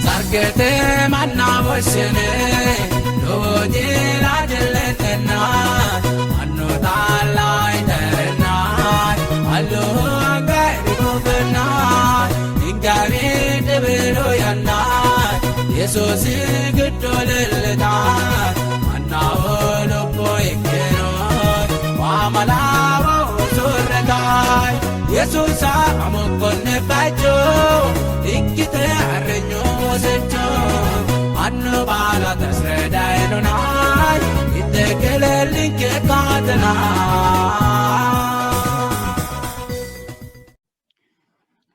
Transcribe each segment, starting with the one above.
Sargete manna woshshine lowo jila jilletenna mannu taalla iterna allu anga ingawi dibilu yanna Yesuusi giddo leellita mannaho lubbo ikkino waamalawo usurretaay Yesuusa amokkonne bacho ikkite arrenyo wosecho annu baala tasredaynonay ittekelellinke kaatena.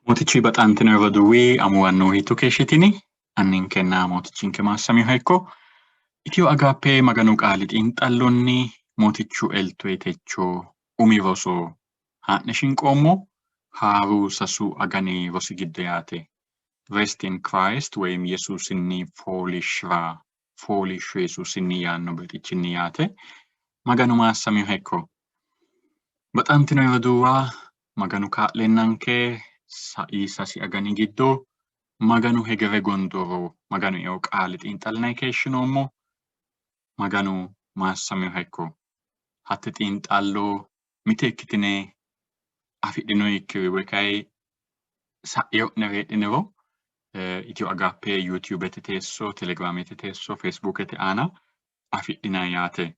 Mootichi baxantino roduuwi amuwanno hiitto keeshshitini? Anninkenna mootichinke maassamiha ikko. Itiyo Agaappe Maganu qaali xiinxallonni mootichu elto techo umi roso haa'ne shinqoommo haaru sasu agani rosi giddo yaate. Rest in Christ woyim Yesuusinni fooliishshira fooliishsho Yesuusinni yaanno birxichinni yaate. Maganu maassamiha ikko. Baxantino roduuwa Maganu kaa'leennanke sai sasi agani giddo Maganu hegere gondooro Maganu eo qaale xiinxallinanni keeshshinoommo. Maganu maassamiha ikko. Hatte xiinxallo mite ikkitine afidhinoyikkiri woy kayi sa'ino'neri heedhiniro Itiyo Agaappe YouTubete teesso, Telegiraamete teesso, Feesbuukete aana afidhinanni yaate.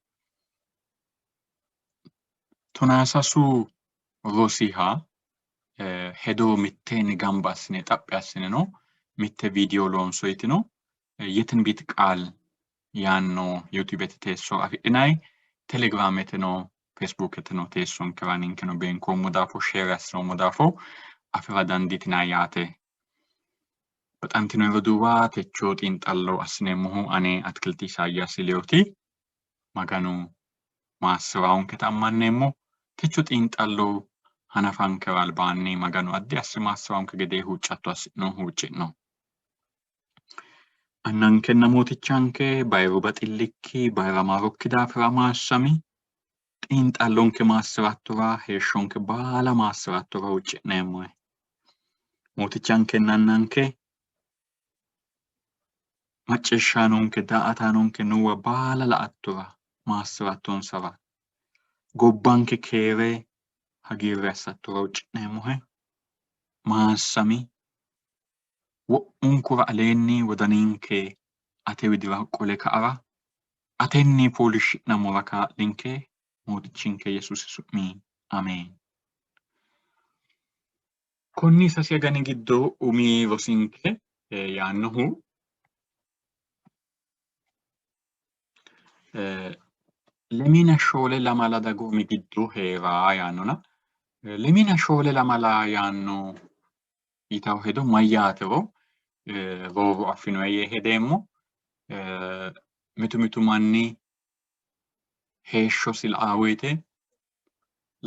Tonaasasu rosiha hedo mitteenni gamba assine xaphi assineno mitte viidiyo loonso yitino yetinbit qaal yaanno YouTubete teesso afidhinanni. Telegiraameteno Feesbuuketeno teessonkera ninkeno beenkoommo daafo share assinoommo daafo afi'ra dandiitinanni yaate. Baxantino roduuwa techo xiinxallo assineemmohu ane Atikilti Isaayyaasi Leyooti. Maganu maassi'raonketa ammanneemmo. Techo xiinxallo hanafankera albaanni Maganu addi asse maassi'raonke gede huuccatto assi'no huucci'no. Annankenna mootichanke bayiru baxillikki bayira maarokki daafira maassami. Xiinxallonke maassi'rattora heeshshonke baala maassi'rattora huucci'neemmohe. Mootichankenna annanke macciishshaanonke daa''ataanonke noowa baala la''attora maassi'rattonsara gobbanke keere hagiirre assattora huucci'neemmohe. Maassami wo'munkura aleenni wodaninke ate widira qole ka''ara atenni fooliishshi'nammora kaa'linke Mootichinke Yesuusi su'mi ameen. Konni sasi agani giddo umi rosinke yaannohu lemina shoole lamala dagoomi giddo hee'ra yaannona lemina shoole lamala yaanno yitawo hedo mayyaatero rooru affinoe yee hedeemmo. Mitu mitu manni heeshshosi la''a woyte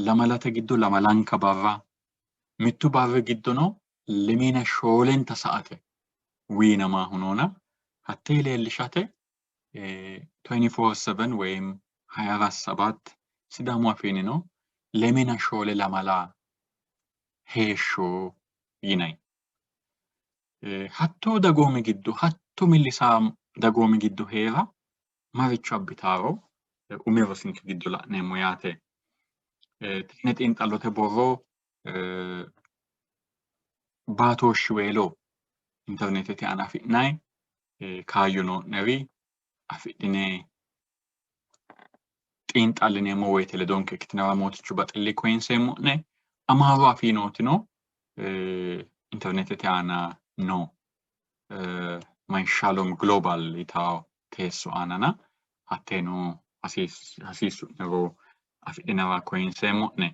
lamalate giddo lamalanka barra mittu barri giddono lemiina shoolenta sa'ate wiinamaahu noona hattee leellishate 24/7 ወይም 24 7 Sidaamu afiinnino lemina shoole lamala heeshsho yinanni. Hattoo dagoomi giddo hatto millisaa dagoomi giddo hee'ra maricho abbitaaro umi rosinke giddo la'neemmo yaate. Tenne xiinxallote borro baatooshshiweelo interneetete aana afi'nanni kaayyo noo'neri afidhine xiinxallineemmo woyte ledonke ikkitinara mootichu baxilli koyinseemmo'ne. Amaaru afii nootino interneetete aana no. My Shalom Global yitawo teesso aanana hatteeno hasiissu'nero afidhinara koyinseemmo'ne.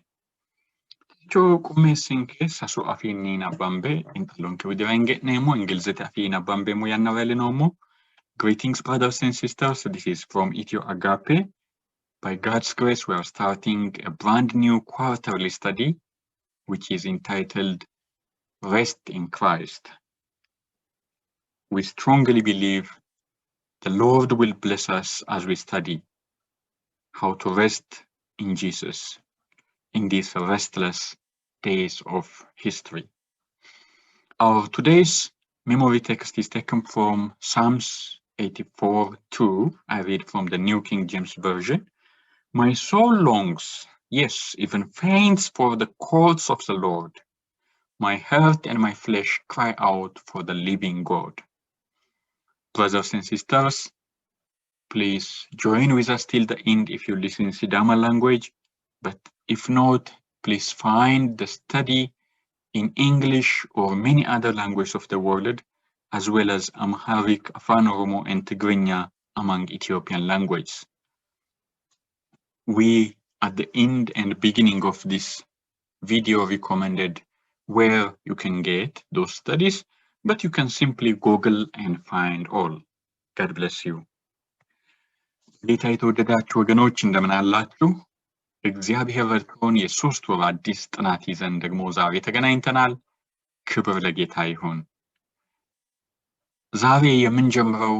Techo qummeessinke sasu afiinni nabbambe xiinxallonke widira hinge'neemmo. Ingilizete afii nabbambeemmo yannara iillinoommo. Greetings brothers and sisters, this is from Ethio Agape. By God's grace, we are starting a brand new quarterly study, which is entitled Rest in Christ. We strongly believe the Lord will bless us as we study how to rest in Jesus in this restless days of history. Our today's memory text is taken from Psalms 84:2. I read from the New King James Version. My soul longs, yes, even faints for the courts of the Lord. My heart and my flesh cry out for the living God. Brothers and sisters, please join with us till the end if you listen in Sidama language, but if not, please find the study in English or many other languages of the world, as well as Amharic, Afan Oromo, and Tigrinya among Ethiopian languages. We, at the end and beginning of this video, recommended where you can get those studies, but you can simply Google and find all. God bless you. ጌታ የተወደዳችሁ ወገኖች እንደምን አላችሁ? እግዚአብሔር ረድቶን የ3 ወር አዲስ ጥናት ይዘን ደግሞ ዛሬ ተገናኝተናል። ክብር ለጌታ ይሁን። ዛሬ የምንጀምረው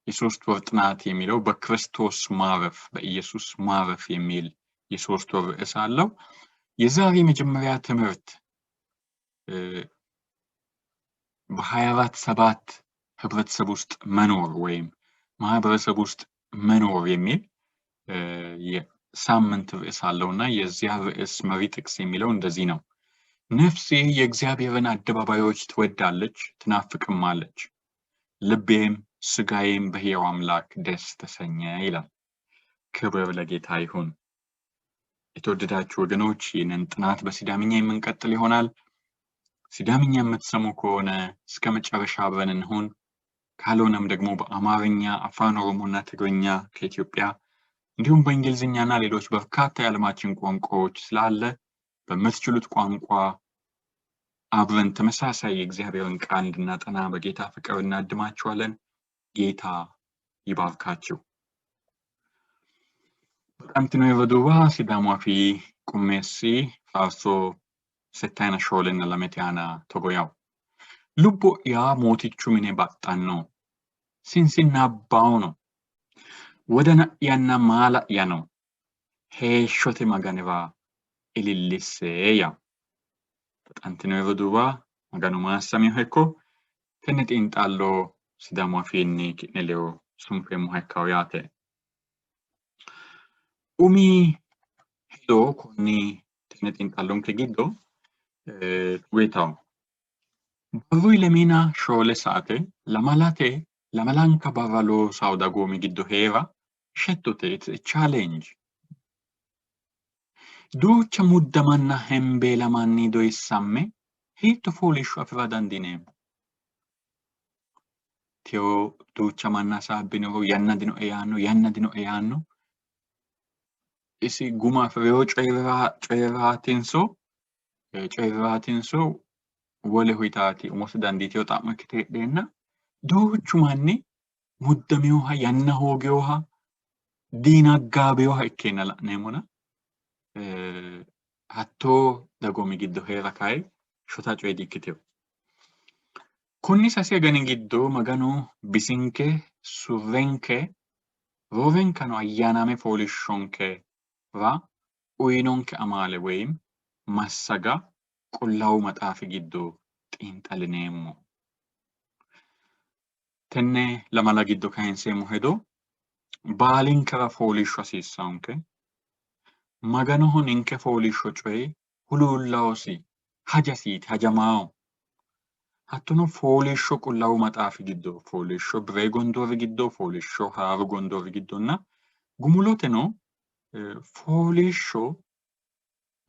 የ3 ወር ጥናት የሚለው በክርስቶስ ማረፍ፣ በኢየሱስ ማረፍ የሚል የ3 ወር ርዕስ አለው። የዛሬ መጀመሪያ ትምህርት በ24/7 ህብረተሰብ ውስጥ መኖር ወይም ማህበረሰብ ውስጥ መኖር የሚል የሳምንት ርዕስ አለው እና የዚያ ርዕስ መሪ ጥቅስ የሚለው እንደዚህ ነው። ነፍሴ የእግዚአብሔርን አደባባዮች ትወዳለች ትናፍቅማለች፣ ልቤም ስጋዬም በሕያው አምላክ ደስ ተሰኘ ይላል። ክብር ለጌታ ይሁን። የተወደዳችሁ ወገኖች፣ ይህንን ጥናት በሲዳምኛ የምንቀጥል ይሆናል። ሲዳምኛ የምትሰሙ ከሆነ እስከ መጨረሻ አብረን እንሁን። ካልሆነም ደግሞ በአማርኛ፣ አፋን ኦሮሞ እና ትግርኛ ከኢትዮጵያ፣ እንዲሁም በእንግሊዝኛ እና ሌሎች በርካታ የዓለማችን ቋንቋዎች ስላለ በምትችሉት ቋንቋ አብረን ተመሳሳይ የእግዚአብሔርን ቃል እንድናጠና በጌታ ፍቅር እናድማችኋለን። ጌታ ይባርካችሁ። Baxantino roduuwa, Sidaamu Afii qummeessi faarso 64 aana togo yawo. Lubbo'ya mootichu mine baxxanno, sinsinnaabbawono, wodana'yanna maala'yano heeshshote Maganira ilillisse yawo. Baxantino roduuwa, Maganu maassamiha ikko. Tenne xiinxallo Sidaamu Afiinni ki'ne ledo sunfeemmoha ikkawo yaate. Umi hedo konni tenne xiinxallonke giddo uyitawo. Barru 24 saate lamalate lamalanka barra loosawo dagoomi giddo hee'ra shettote, it's a challenge. Duucha muddamanna hembeelamanni doyissamme hiitto fooliishsho afi'ra dandiineemmo? Teyo duucha manna hasaabbinoro yanna dinoe yaanno, yanna dinoe yaanno. Isi guma afi'reyo coyi'raatinso woleho yitaati umosi dandiiteyo xa'mo ikkite heedheenna, duuchu manni muddaminoha, yanna hoogeyoha, diinaggaabeyoha ikkeenna la'neemmona, hattoo dagoomi giddo hee'ra kayi shota coye di''ikkitino. Konni 3 agani giddo Maganu bisinke, surrenke, roorenkano ayyaanaame fooliishshonkera uyinonke amaale woyim massaga Qullaawu Maxaafi giddo xiinxallineemmo. Tenne lamala giddo kayinseemmo hedo baalinkera fooliishsho hasiissannonke. Maganoho ninke fooliishsho coyi huluullawosi, hajasiiti, hajamaaho. Hattono fooliishsho Qullaawu Maxaafi giddo, fooliishsho Biree Gondoori giddo, fooliishsho Haaru Gondoori giddonna gumuloteno fooliishsho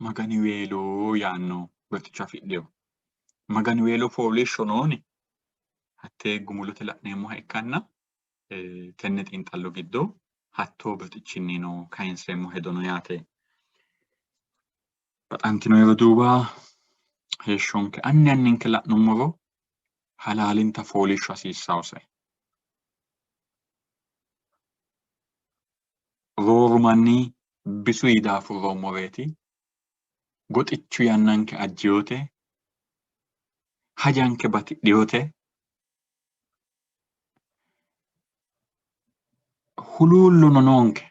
Maganiweelo yaanno birxicho afidhino. Maganiweelo fooliishsho nooni? Hattee gumulote la'neemmoha ikkanna, tenne xiinxallo giddo hattoo birxichinnino kayinseemmo hedo no yaate. Baxantino roduuwa, heeshshonke anni anninke la'nummoro halaalinta fooliishsho hasiissawose. Rooru manni bisuyi daafurroommoreeti, goxichu yannanke ajjiyote, hajanke batidhiyote, huluullono noonke.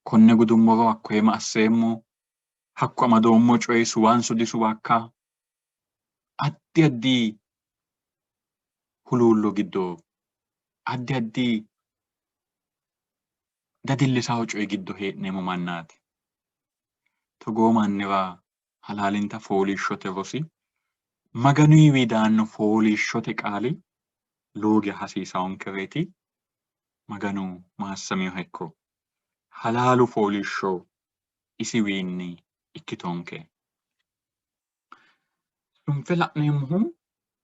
Konne gudummoro hakkoye ma asseemmo? Hakku amadoommo coyi suwanso disuwakka? Addi addi huluullo giddo, addi addi dadillisawo coyi giddo hee'neemmo mannaati. Togoo mannira halaalinta fooliishshote rosi Maganuyiwi daanno fooliishshote qaali lowo geya hasiisaonkereeti. Maganu maassaminoha ikko. Halaalu fooliishsho isiwiinni ikkitonke. Sunfe la'neemmohu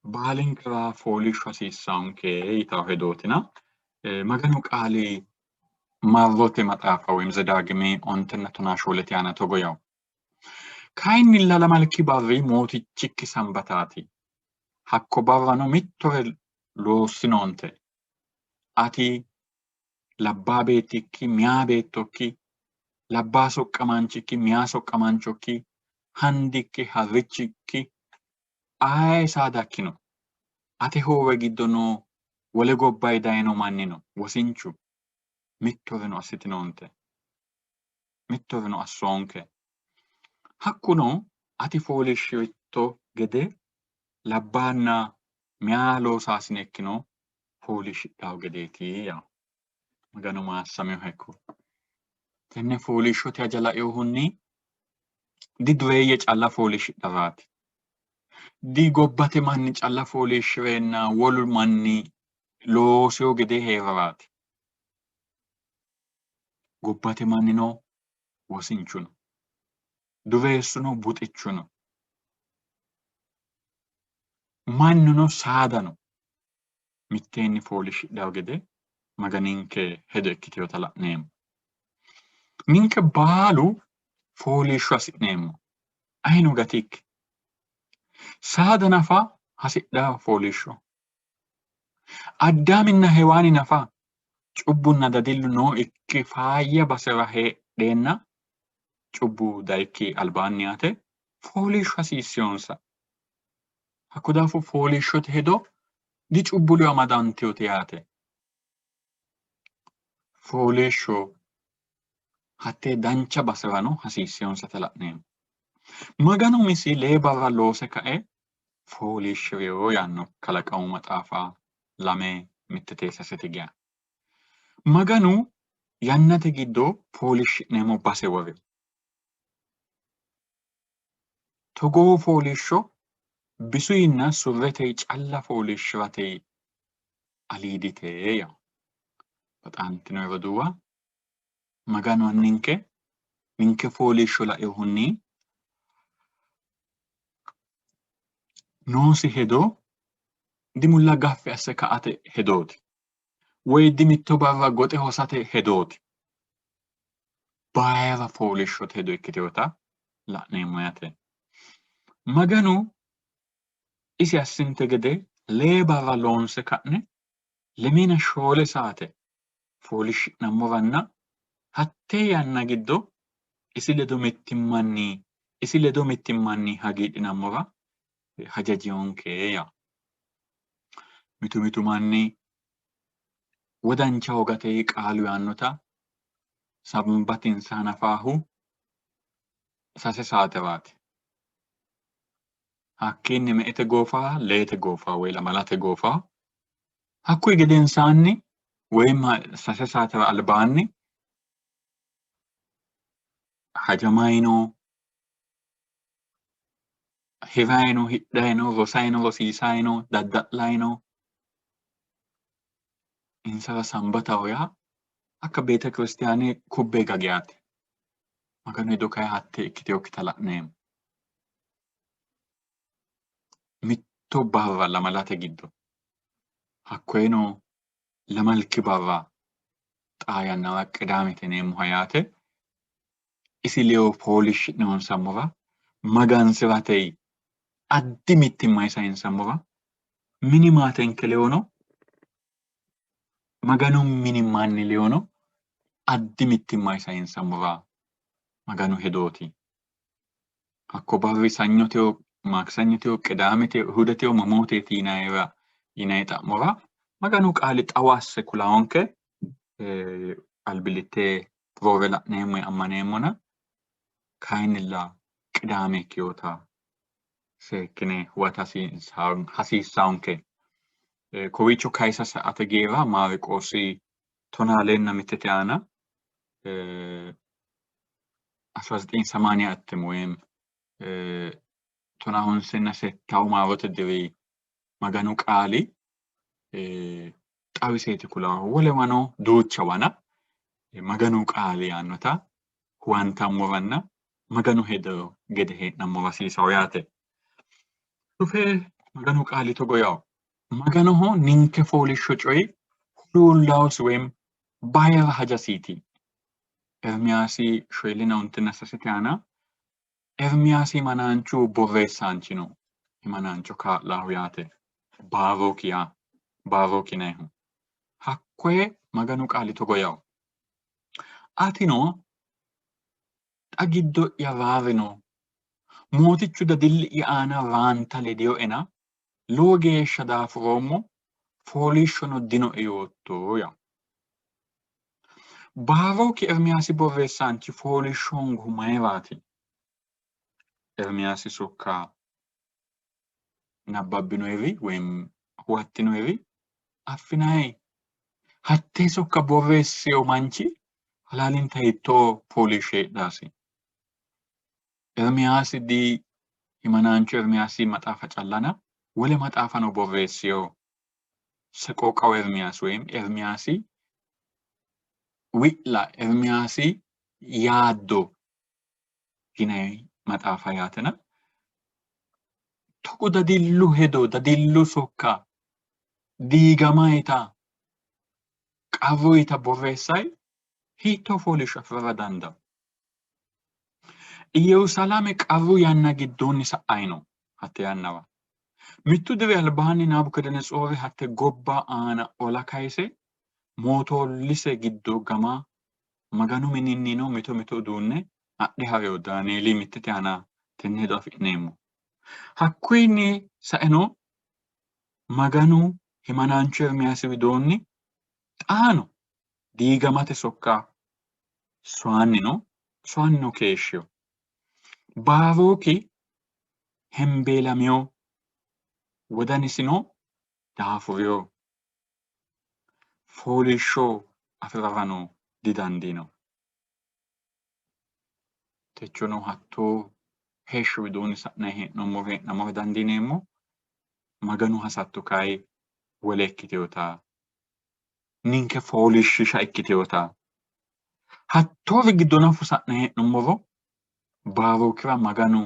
baalinkera fooliishsho hasiissaonke yitawo hedootina Maganu qaali Marrote maxaafa woyim Zedaagimi ontenna tonaa shoolete aana togo yawo. Kayinnilla lamalki barri Mootichikki Sambataati. Hakko barrano mittore loossinoonte. Ati, labbaa beettikki, meyaa beettokki, labbaa soqqamaanchikki, meyaa soqqamaanchokki, handikki, harrichikki, aye saadakkino, ate hoowe giddo noo wole gobbanni dayino mannino, wosinchu, mittoreno assitinoonte. Mittoreno assoonke. Hakkuno ati fooliishshi'ritto gede labbaanna meyaa loosaasine ikkino fooliishshidhanno gedeeti yawo. Maganu maassaminoha ikko. Tenne fooliishshote haja lainohunni didureeyye calla fooliishshidharaati. Di gobbate manni calla fooliishshi'reenna wolu manni loosiyo gede hee'raraati. Gobbate mannino wosinchuno, dureessuno buxichuno, mannuno saadano mitteenni fooliishshidhanno gede Maganinke hedo ikkitinota la'neemmo. Ninke baalu fooliishsho hasi'neemmo, ayino gatikki. Saada nafa hasidhanno fooliishsho. Addaaminna Hewaani nafa cubbunna dadillu nooikki faayya basera heedheenna cubbu dayikki albaanni yaate fooliishsho hasiissinonsa. Hakko daafo fooliishshote hedo dicubbu ledo amadantinote yaate. Fooliishsho hattee dancha baserano hasiissinonsata la'neemmo. Maganu umisi lee barra loose kae fooliishshi'rino yaanno Kalaqamu maxaafa lame mittete sasete geya. Maganu yannate giddo fooliishshi'neemmo base worino. Togoo fooliishsho bisuyinna surrete calla fooliishshi'rate aliidite yawo. Baxantino roduuwa, Maganu Anninke ninke fooliishsho lainohunni noosi hedo dimulla gaffi asse ka''ate hedooti, woy dimitto barra goxe hosate hedooti. Bayira fooliishshote hedo ikkitinota la'neemmo yaate. Maganu isi assinte gede lee barra loonse ka'ne lemiina shoole saate fooliishshi'nammoranna hattee yanna giddo isi ledo mittimmanni isi ledo mittimmanni hagiidhinammora hajajinonke yaa. Mitu mitu manni wodancha hoogate qaalu yaannota sambatinsa hanafaahu sase saateraati. Hakkiinni me''ete goofaa? Leete goofaa woy lamalate goofaa. Hakkuyi gedensaanni woy sase saatera albaanni hajamayino, hirayino, hidhayino, rosayino, rosiisayino, dadda'layino. Insara sambataho yaa hakka beetekiristiyaane kubbe gageyaati. Maganu hedo kayi hatte ikkitinokkita la'neemmo. Mitto barra lamalate giddo hakkoyeno lamalki barra xaa yannara qidaamete yineemmoha yaate isi ledo fooliishshi'ne honsammora magansi'rate addi mittimma sayinsammora mini maatenke ledono Maganu mini manni ledono addi mittimma sayinsammora Maganu hedooti. Hakko barri sanyoteho, maakisanyoteho, qidaameteho, ihudeteho mamooteeti yinayira yinayi xa'mora Maganu qaali xawo asse kulawonke albillitte roore la'neemmo ammaneemmona kayinnilla. Qidaame ikkinota seekkine huwata hasiissanke. Kowiicho kayisa sa"ate geerra Maariqoosi 11th aana 1980 እትም ወይም 98 maarote diri Maganu qaali xawiseeti kulannohu. Wolewano duuchawana Maganu qaali yaannota huwantammoranna Maganu hedo gede hee'nammora hasiisawo yaate. Sufe Maganu qaali togo yawo, Maganoho ninke fooliishsho coyi huluullawosi woyim bayira hajasiiti. Ermiyaasi 43 aana Ermiyaasi himanaanchu borreessaanchi no, himanaancho kaa'laahu yaate. Baarooki yaa Baarooki yinannihu. Hakkoye Maganu qaali togo yawo, Atino xa giddo'ya raarino, Mootichu dadilli'ya aana raanta ledinoena, lowo geeshsha daafuroommo, fooliishshono dinoe yootto yawo. Baarooki Ermiyaasi borreessaanchi fooliishsho hoongohu mayiraati? Ermiyaasi sokka nabbabbinoyiri woyim huwattinoyiri affinayi? Hattee sokka borreessino manchi halaalinta hiittoo fooliishsho heedhasi? Ermiyaasi di himanaanchu Ermiyaasi maxaafa callana wole maxaafano borreessino. Seqoqaw Ermiyaasi woyim Ermiyaasi wi'la, Ermiyaasi yaaddo yinanni maxaafa yaatena togo dadillu hedo, dadillu sokka diigamayita qarruyita borreessay hiittoo fooliishsho afi'rara dandaanno? Iyyerusaalaame qarru yanna giddoonni sa'anni no hatte yannara. Mittu diri albaanni Nabukadanatsoori hatte gobba aana ola kayise mootoollise giddo gama Maganu mininnino mito mito uduunne adhe ha'rino. Daanieeli mittete aana tenne hedo afi'neemmo. Hakkuyinni saeno Maganu himanaanchu Ermiyaasi widoonni xaano diigamate sokka soyanni no, soyanni no keeshshino. Baarooki hembeelamino, wodanisino daafurino, fooliishsho afi'rarano didandiino. Techono hattoo heeshsho widoonni sa'nanni hee'noommoro hee'nammora dandiineemmo. Maganu hasatto kayi wole ikkitinota ninke fooliishshiisha ikkitinota hattoori giddo nafu sa'ne hee'nummoro Baarookira Maganu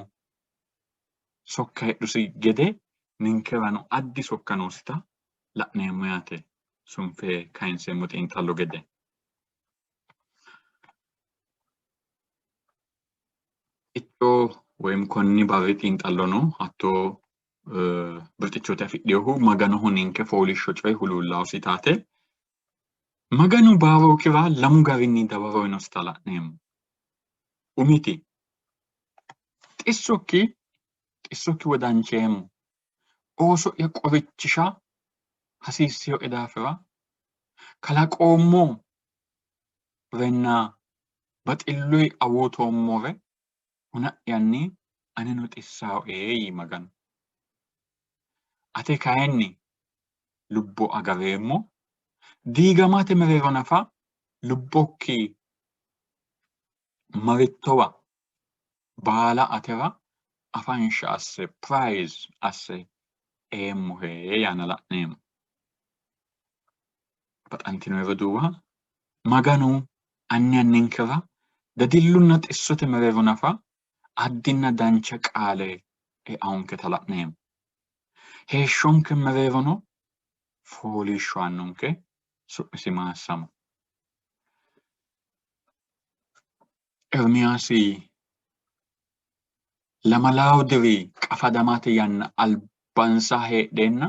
sokka heedhusi gede ninkerano addi sokka noosita la'neemmo yaate sunfe kayinseemmo xiinxallo gede. Techo woyim konni barri xiinxallono hatto birxichooti afidhinohu Maganoho ninke fooliishsho coyi huluullawosi yitaate. Maganu Baarookira lamu garinni dawaro uyinosita la'neemmo. Umiti, xissokki xissokki wodancheemmo, ooso'ya qorichisha hasiissinoe daafira kalaqoommorenna baxilluyi awuutoommore huna'yanni aneno xissaawoe yii Maganu. Ate kayinni lubbo agareemmo, diigamate mereero nafa lubbokki marittowa baala atera afansha asse, prize asse eemmohe yaanna la'neemmo. Baxantino roduuwa, Maganu anni anninkera dadillunna xissote mereero nafa addinna dancha qaale eaonketa la'neemmo. Heeshshonke mereerono fooliishsho aannonke, su'misi maassamo. Ermiyaasi lamalawu diri qafadamate yanna albansa heedheenna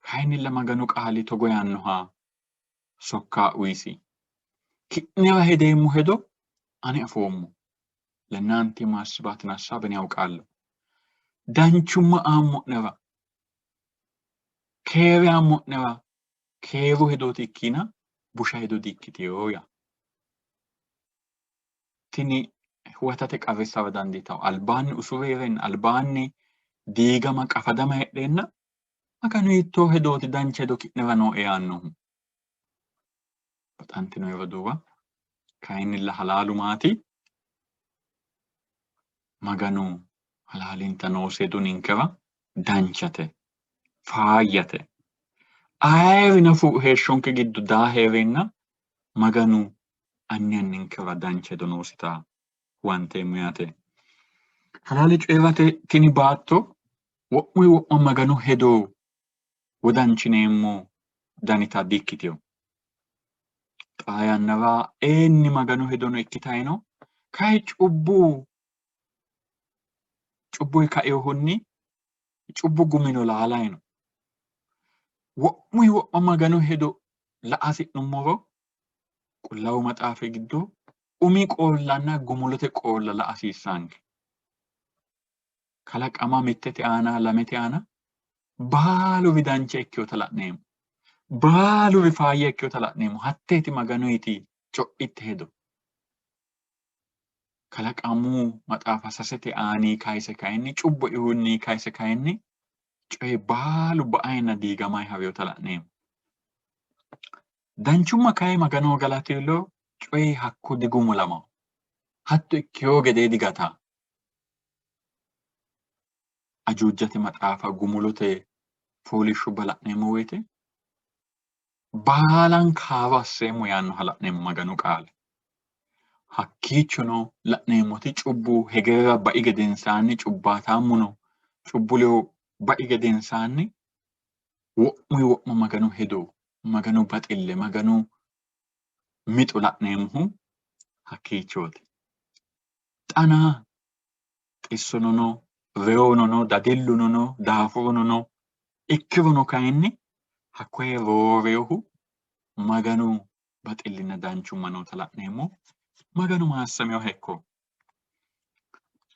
kayinnilla Maganu qaali togo yaannoha sokka uyisi. Ki'nera hedeemmo hedo ani afoommo. ለእናንተ የማስባትን ሀሳብ እኔ አውቃለሁ። Danchumma aammo'nera, keere aammo'nera, keeru hedooti ikkiina busha hedo di''ikkitino yaa. Tini Huwatate qarrissara dandiitanno. Albaanni usuru hee'reenna, albaanni diigama qafadama heedheenna Maganu hiittoo hedooti dancha hedo ki'nera nooe yaannohu? Baxantino roduuwa, kayinnilla halaalu maati? Maganu halaalinta noosi hedo ninkera danchate, faayyate. Ayeeri nafu heeshshonke giddo daa hee'reenna Maganu anni anninkera dancha hedo noosita huwanteemmo yaate. Halaale coyi'rate tini baatto wo'munni wo'ma Maganu hedo wodanchineemmo danita di''ikkitino. Xaa yannara eenni Maganu hedono ikkitanni no, kayi cubbu cubbunni kainohunni cubbu gumino laalanni no. Wo'munni wo'ma Maganu hedo la''a hasi'nummoro Qullaawu Maxaafi giddo umi qoollanna gumulote qoolla la''a hasiissanke. Kalaqama mittete aana lamete aana baaluri dancha ikkinota la'neemmo. Baaluri faayya ikkinota la'neemmo. Hatteeti Maganuyiti co'itte hedo. Kalaqamu maxaafa sasete aani kayise kayinni cubbu eihunni kayise kayinni coyi baalu ba''ayinna diigamayi haweyota la'neemmo. Danchumma kayi Maganoho galatilo coyi hakko digumulamawo. Hatto ikkewo gedee digataa. Ajuujate maxaafa gumulote fooliishshubba la'neemmo woyite baalanka haaro asseemmo yaannoha la'neemmo Maganu qaale. Hakkiichono la'neemmoti cubbu hegerera bai gedensaanni cubbaataammuno cubbu ledo bai gedensaanni wo'munni wo'ma Maganu hedo, Maganu baxille, Maganu mixo la'neemmohu hakkiichooti. Xana xissono no, reyono no, dadilluno no, daafuruno no, ikkirono kayinni hakkoye rooreyohu Maganu baxillinna danchumma noota la'neemmo. Maganu maassaminoha ikko.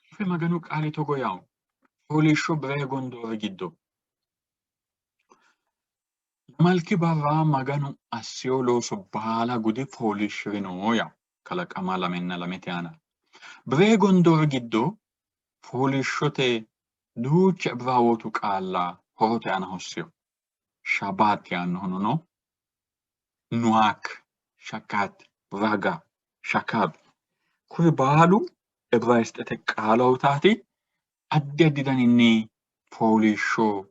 Sufe Maganu qaali togo yawo, fooliishsho Bire Gondoori giddo lamalki barra Maganu assiyo looso baala gude fooliishshi'rino yawo. Kalaqama lamenna lamete aana. Bire Gondoori giddo fooliishshote duucha Ibiraawootu qaalla horote aana hossino. Shabaat yaannohuno no, Nuak, Shakat, Raga, Shakab. Kuri baalu Ibirayisxete qaalootaati, addi addi daninni fooliishsho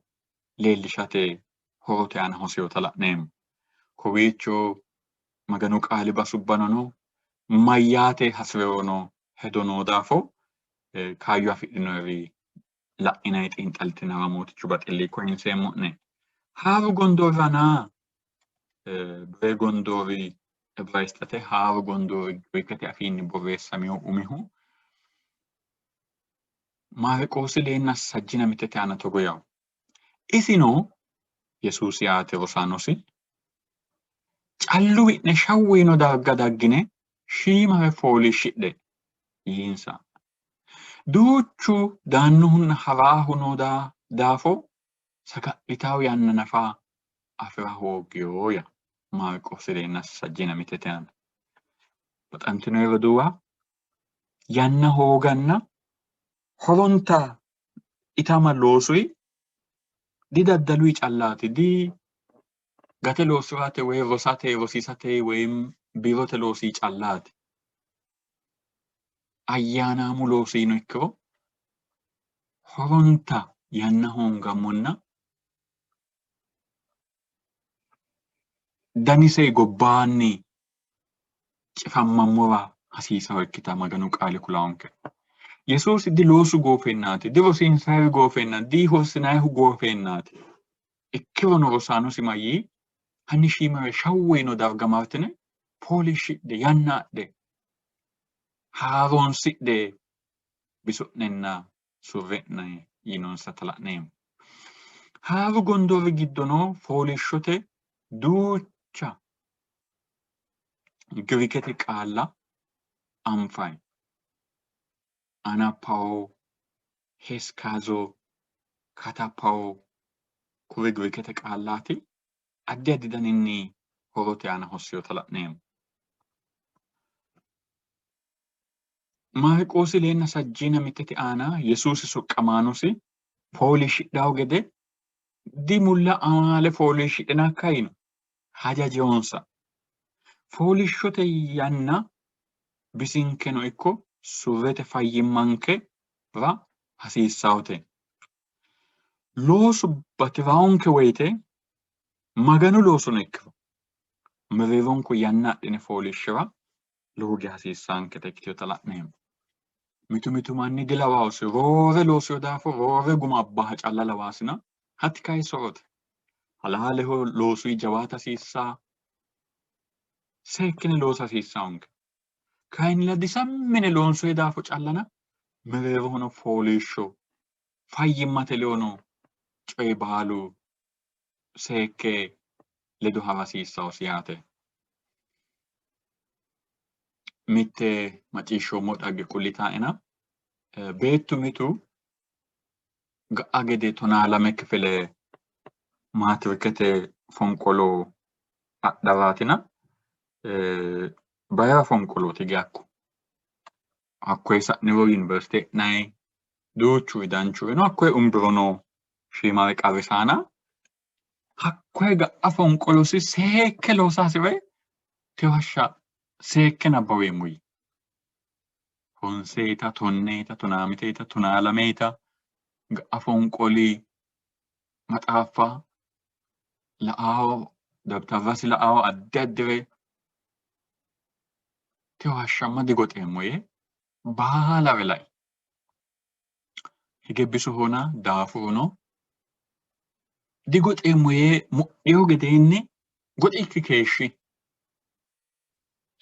leellishate horote aana hosinota la'neemmo. Kowiicho Maganu qaali basubbano no, mayyaate hasi'rirono hedo noo daafo kaayyo afidhinori la'inanni xiinxallitinara Mootichu baxilli koyinseemmo'ne. Haaru gondoorrana Bire gondoori Ibraayisxete haaru gondoori Girikete afiinni borreessamino umihu Maariqoosi leenna sajjina mittete aana togo yawo. Isino Yesuusi yaate rosaanosi calluwi'ne shawwu yiino darga daggine shiimare fooliishshidhe yiinsa. Duuchu daannohunna ha'raahu noo daafo saga'litawo yanna nafa afi'ra hooggiyo yaa Maarqoosi leenna sajjina mittete aana. Baxantinoyi roduuwa, yanna hooganna horonta itama loosuyi didaddaluyi callaati, di gate loosi'rate woy rosate rosiisate woy biirote loosi callaati. Ayyaanaamu loosino ikkiro horonta yanna hoongammonna danise gobbaanni cifammammora hasiisawo ikkita Maganu qaali kulaonke. Yesuusi di loosu goofennaati, di rosiinsayihu goofenna, di horsinayihu goofennaati. Ikkirono rosaanosi mayyii? Hanni shiimare shawwu yiino darga martine fooliishshidhe, yanna adhe, haaroonsidhe biso'nenna surre'ne yiinonsata la'neemmo. Haaru gondoori giddono fooliishshote duucha Girikete qaalla anfanni. Anapawo, Heskazo, Katapawo kuri Girikete qaallaati. Addi addi daninni horote aana hossinota la'neemmo. Maarqoosi leenna sajjiina mittete aana Yesuusi soqqamaanosi fooliishshidhanno gede dimulla amaale fooliishshidhinakka yiino. Hajajinonsa. Fooliishshote yanna bisinkeno ikko surrete fayyimmankera hasiissawote. Loosu bati'raanke woyite Maganu loosono ikkiro mereeronko yanna adhine fooliishshira lowo geya hasiissaanketa ikkitinota la'neemmo. Mitu mitu manni dilawaosi roore loosino daafo roore guma abbaha calla lawaasina hatti kayi so'rote. Halaaleho loosuyi jawaata hasiissaa, seekkine loosa hasiissaanke. Kayinnilla disammine loonsoyi daafo callana mereerohono fooliishsho fayyimmate ledono coyi baalu seekke ledo hawa hasiissawosi yaate. Mitte macciishshoommo dhagge kullitaena beettu mitu ga'a gede 12 kifile maatirikete fonqolo adharaatina bayira fonqolooti hige hakku. Hakkoye sa'niro yuniversite e'nayi duuchuri danchuri no hakkoye umbirono shiimare qarrisaana hakkoye ga'a fonqolosi seekke loosa hasi're teyo hashsha seekke nabbaweemmo yii. Honseeta, tonneeta, tonaamiteeta, tonaalameeta ga'a fonqoli maxaaffa la'aawo, dabtarrasi la'aawo addi addire teyo hashsha ma digoxeemmo yee baalare lai. Hige bisohona daafuruno digoxeemmo yee mudhiyo gedeenni goxikki keeshshi.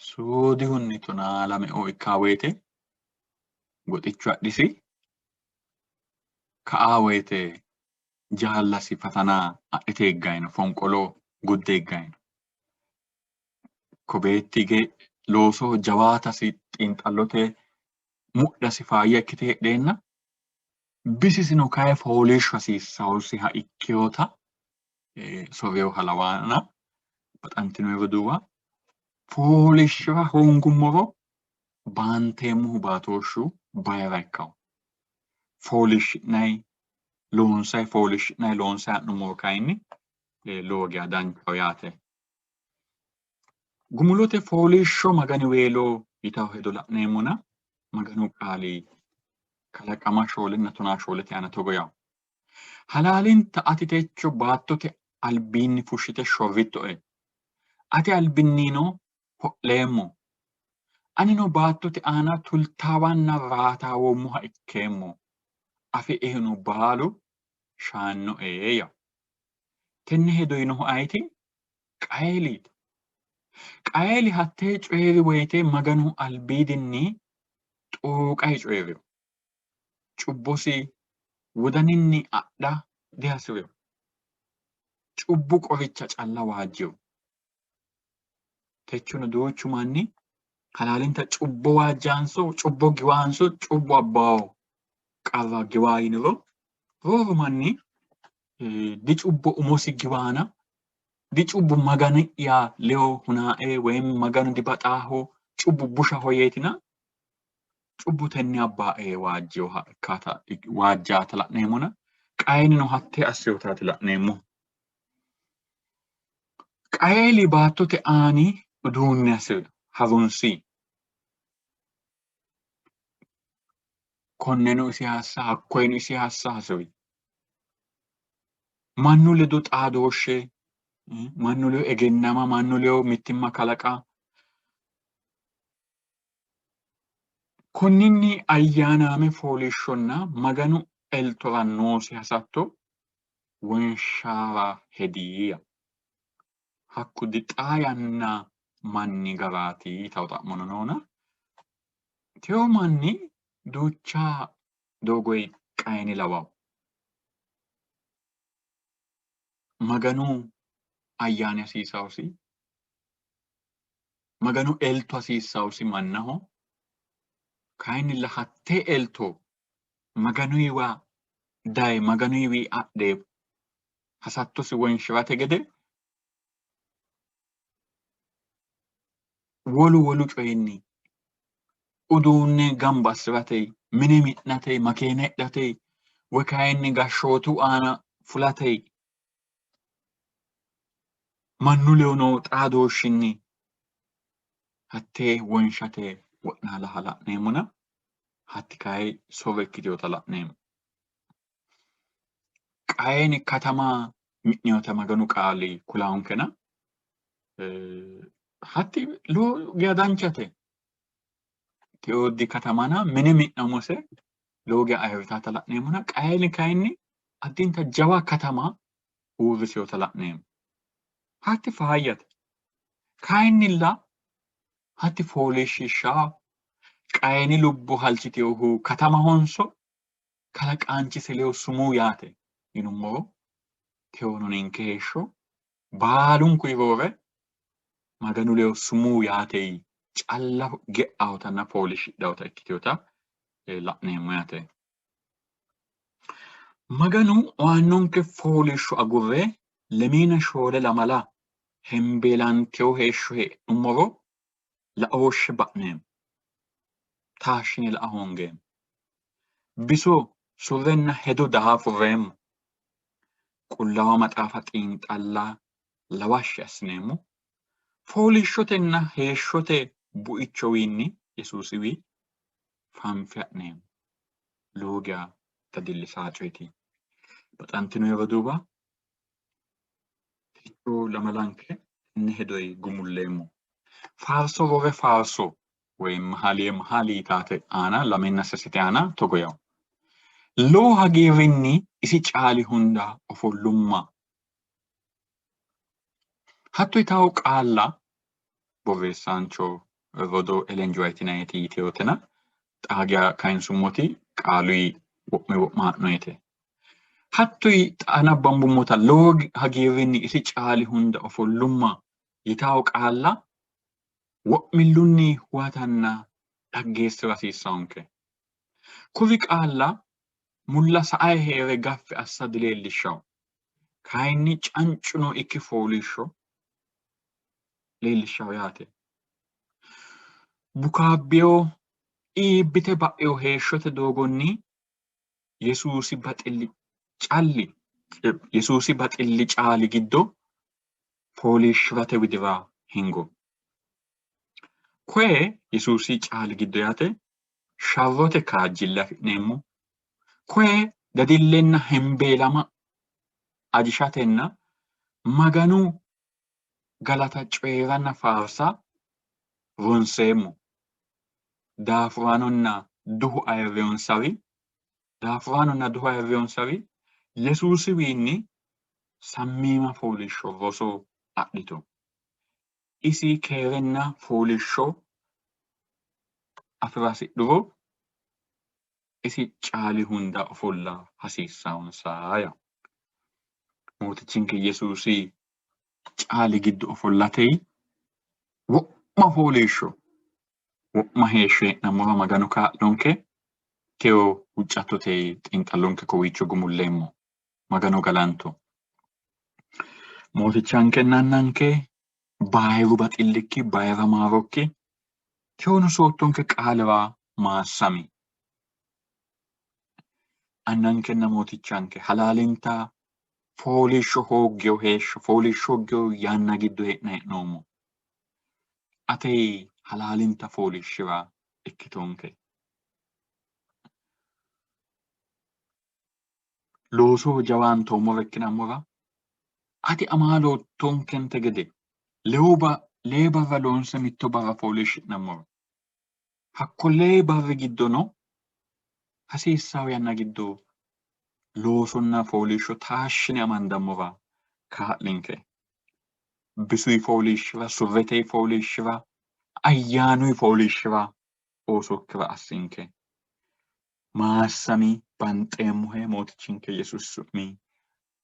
Soodihunni 12 ikkaa woyite goxichu adhisi. Ka'aa woyite jaallasi fatana adhite higgayi no, fonqolo gudde higgayi no. Ko beetti hige loosoho jawaatasi xiinxallote mudhasi faayya ikkite heedheenna bisisino kayi fooliishsho hasiissawosiha ikkinota soreyoha lawaana baxantino roduuwa fooliishshira hoongummoro baanteemmohu baatooshshu bayira ikkawo. Fooliishshi'nayi loonsayi fooliishshi'nayi loonsayi ha'nummoro kayinni lowo geya danchaho yaate. Gumulote fooliishsho maganiweelo yitawo hedo la'neemmona Maganu qaali kalaqama shoolenna tonaa shoolete aana togo yawo. Halaalinta ati techo baattote albiinni fushshite shorrittoe. Ate albinnino ho'leemmo. Anino baattote aana tultaawanna raataawoommoha ikkeemmo. Afiehuno baalu shaannoe yawo. Tenne hedo yinohu ayeti? Qayeeliiti. Qayeeli hattee coyi'ri woyite Maganu albiidinni xooqayi coyi'rino. Cubbosi wodaninni adha dihasi'rino. Cubbu qoricha calla waajjino. Techono duuchu manni halaalinta cubbo waajjaanso, cubbo giwaanso, cubbu abbawo qarra giwaa yiniro rooru manni dicubbo umosi giwaana dicubbu Magani'ya ledo hunaae woyim Maganu dibaxaaho cubbu bushaho yeetina cubbu tenne abbaae waajjiyoha ikkata waajjaata la'neemmona Qayeelino hattee assiyotaati la'neemmohu. Qayeeli baattote aani uduunne hasi'ri harunsi. Konneno isi hassa hakkoyeno isi hassa hasi'ri. Mannu ledo xaadooshshe, mannu ledo egennama, mannu ledo mittimma kalaqa. Konninni ayyaanaame fooliishshonna Maganu eltora noosi hasatto wonshara hedi. Hakku di xaa yanna manni garaati yitawo xa'mono noona. Teyo manni duucha doogoyi Qayini lawawo. Maganu ayyaani hasiisawosi. Maganu elto hasiissawosi mannaho. Kayinnilla hattee elto Maganuyiwa daye Maganuyiwi adhe hasattosi wonshi'rate gede wolu wolu coyinni Uduunne gamba assi'rate, mine mi'nate, makeena hidhate, woy kayinni gashshootu aana fulate, mannu ledo noo xaadooshshinni hattee wonshate wo'naala la'neemmona hatti kayi so'ro ikkitinota la'neemmo. Qayeeni katama mi'ninota Maganu qaali kulaankena hatti lowo geya danchate. Tewoodi katamana mine mi'namose lowo geya ayirritata la'neemmona Qayeeli kayinni addinta jawa katama uurrisinota la'neemmo. Hatti faayyate. Kayinnilla hatti fooliishshiishshawo Qayeeni lubbo halchitinohu katamahonso kalaqaanchise ledo sumuu yaate yinummoro tewono ninke heeshsho baalunku roore Maganu ledo sumuu yaate calla ge'awotanna fooliishshidhawota ikkitinota la'neemmo yaate. Maganu aannonke fooliishsho agurre lemiina shoole lamala hembeelanteyo heeshsho hee'nummoro laooshshe ba'neemmo. Taashshine la''a hoongeemmo. Biso, surrenna hedo daafurreemmo. Qullaawa Maxaafa xiinxalla lawashshi assineemmo. Fooliishshotenna heeshshote buichowiinni Yesuusiwii fanfe ha'neemmo. Lowo geya dadillisaa coyeti. Baxantino roduuwa, techo lamalanke tenne hedoyi gumulleemmo. Faarso roore faarso woy Mahaliye Mahali yitaate aana lamenna sasete aana togo yawo. Lowo hagiirrinni isi caali hunda ofollumma. Hatto yitawo qaalla borreessaancho rodoo Ellen G. White yinanniti yiteyootena xaa geya kayinsummoti qaaluyi wo'me wo'ma ha'noyete. Hatto xa nabbambummota lowo hagiirrinni isi caali hunda ofollumma yitawo qaalla wo'millunni huwatanna dhaggeessi'ra hasiissannonke. Kuri qaalla mulla sa'ayi hee're gaffi assa dileellishshanno. Kayinni cancuno ikki fooliishsho leellishshanno yaate. Bukaabbino iibbite ba'ino heeshshote doogonni Yesuusi baxilli calli Yesuusi baxilli caali giddo fooliishshi'rate widira hingo. Koye Yesuusi caali giddo yaate sharrote kaajjille afi'neemmo. Koye dadillenna hembeelama ajishatenna Maganu galata coyi'ranna faarsa ronseemmo. Daafuraanonna duhu ayirrinonsari daafuraanonna duhu ayirrinonsari Yesuusiwiinni sammiima fooliishsho roso adhito. Isi keerenna fooliishsho afi'ra hasidhuro isi caali hunda ofolla hasiissannonsa yaanno. Mootichinke Yesuusi caali giddo ofollate wo'ma fooliishsho wo'ma heeshsho hee'nammora Maganu kaa'lonke. Teyo huuccattote xiinxallonke kowiicho gumulleemmo. Magano galanto. Mootichankenna Annanke bayiru baxillikki bayira maarokki teyono soottonke qaalira maassami. Annankenna Mootichanke halaalinta fooliishsho hooggeyo heeshsho fooliishsho hooggeyo yanna giddo hee'na hee'noommo. Ate halaalinta fooliishshira ikkitonke. Loosoho jawaantoommore ikkinammora ati amaaloottonkente gede lee barra loonse mitto barra fooliishshi'nammora hakko lee barri giddono hasiissanno yanna giddo loosonna fooliishsho taashshine amandammora kaa'linke. Bisuyi fooliishshira, surreteyi fooliishshira, ayyaanuyi fooliishshira oosokkira assinke. Maassami banxeemmohe Mootichinke Yesuusi su'mi.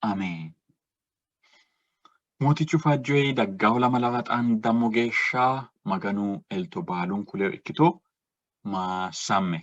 Ameen. Mootichu fajjoyi daggawo lamalara xaandammo geeshsha Maganu elto baalunku ledo ikkito. Maassamme.